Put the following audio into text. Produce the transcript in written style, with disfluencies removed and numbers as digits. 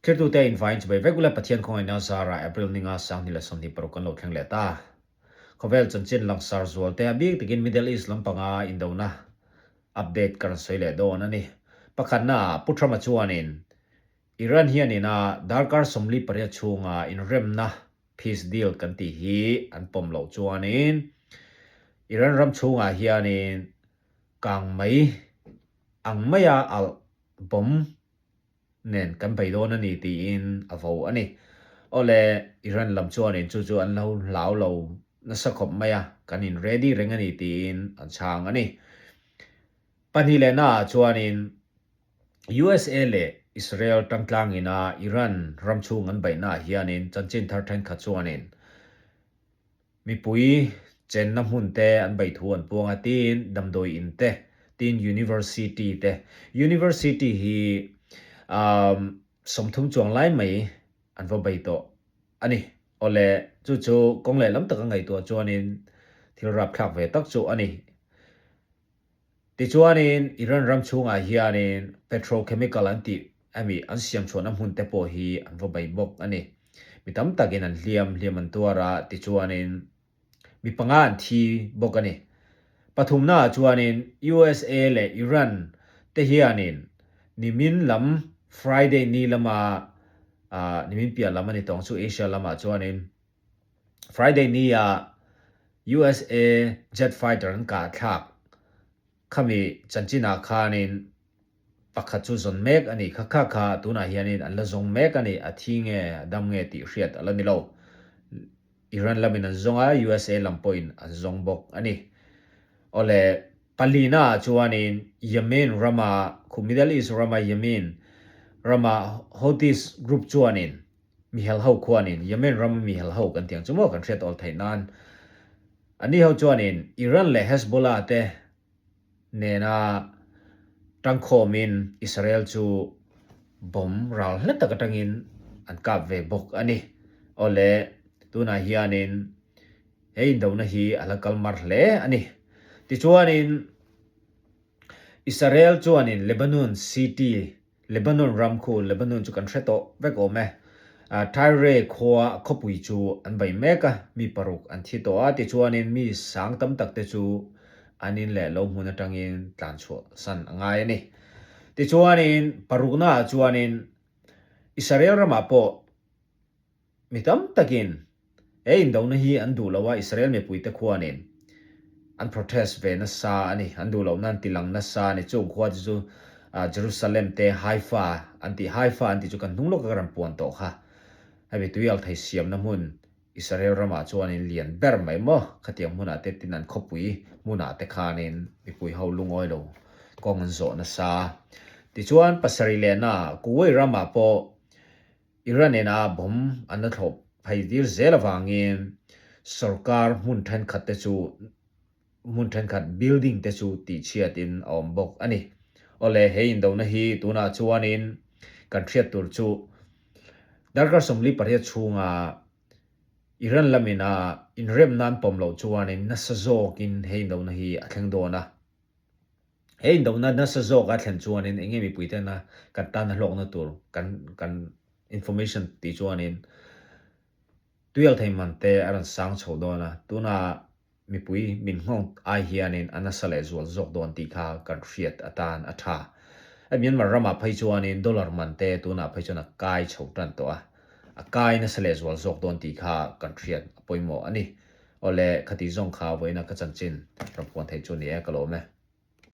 Thirtute invaiin chubei vek ula Pathian khawngaihna zarah April ninga 2026 kan lo thleng leh ta. Khawvel chanchin langsar zual te a bik takin Middle East lampanga indona update ka rawn sawi leh dawn a ni. Pakhatna ah Pu Trump-a chuanin Iran hianin a darkar 48 chhunga inremna peace deal kan tih hi an pawm loh chuanin Iran ram chhungah hianin kang mai ang maia alh bomb nen kan bei dawn a ni tiin a vo a ni. Awle, Iran lam chuanin chu chu an lo hlau lo nasa khawp mai a, kan in ready reng a ni tiin an chhang a ni. Pahnih leh naah chuanin USA leh Israel tangtlangin a Iran ram chhung an beihnaah hianin chanchin thar thenkhat chuanin Mipui chenna hmun te an beih thu an puang a, tin damdawi in te, tin university te. University hi 30 chuang lai mai an va bei tawh a ni. Awle, chu chu kawng leh lam taka ngaihtuah chuanin thil rapthlak ve tak chu a ni. Tichuanin Iran ram chhungah hianin petrochemical an tih ami an siam chhuahna hmun te pawh hi an va bei bawk a ni. Mi tam takin an hliam hliam an tuar a, tichuanin mi panga an thi bawk a ni. Pathumnaah chuanin USA leh Iran te hianin nimin lam Friday ni lama nimin piah lam a ni tawng chu Asia lamah chuanin Friday ni a USA jet fighter an kah thlak khami chanchinah khanin pakhat chu zawn mek a nih kha kha kha tunah hianin an la zawng mek a ni, a thi nge a dam nge tih hriat a la ni lo. Iran lamin an zawng a, USA lam pawhin an zawng bawk a ni. Awle, palina ah chuanin Yemen rama khu Middle East rama Yemen rama Houthis group chuanin Mihel ho khuanin Yemen rama mihel ho kan tiang chu maw kan hriat awl theih nan ani ho chuanin Iran leh Hezbollah te nena tangkhawmin Israel chu bomb ral hla tak atangin an kap ve bawk a ni. Awle tunah hianin he indona hi a la kal mar hle a ni. Tichuanin Israel chuanin Lebanon city Lebanon ram khu Lebanon chu kan hre tawh vek awm e. Tyre khua khawpui chu an bei mek a, mi paruk an thi tawh a, tichuanin mi sang tam tak te chu an in leh lo hmun atangin tlan chhuah san a ngai a ni. Tichuanin paruknaah chuanin Israel ramah pawh Mi tam takin he indona hi an duh lo a, Israel mipuite khuanin an protest ve nasa a ni, an duh lohna an tilang nasa a ni. Chung khua te chu Jerusalem te, Haifa an tih, Haifa an tih chu kan hnung lawka ka rawn puan tawh kha. Hemi tuialthei siamna hmun Israel ramah chuanin lian ber mai maw, khatiang hmunah te tin an khawpui hmunah te khanin mipui ho lungawi lo kawng an zawh nasa. Tichuan pasarih lehna Kuwait ramah pawh Iran nena bomb an la thlawh phei tir zel avangin sorkar hmun thenkhat te chu hmun thenkhat building te chu tihchhiatin a awm bawk a ni. Awle he indona hi tunah chuanin kan hriat tur chu darkar 48 chhunga Iran lamin a inremna an pawm loh chuanin nasa zawkin he indona hi a thleng dawn a. He indona nasa zawk a thlen chuanin eng nge mipui tena kan tana hlawkna tur kan kan information tih chuanin tuialthei man te a rawn sang chho dawn a, tuna mipui min nghawng ai hianin a nasa leh zual zawk dawn tih kha kan hriat atan a tha. Hei Myanmar ramah phei chuanin dollar man te tunah phei chuan a kai chho tan tawh a, a kai nasa leh zual zawk dawn tih kha kan hriat a pawimawh a ni. Awle, khati zawng kha vawiina ka chanchin rawn puan theih chu ni e, ka lawm e.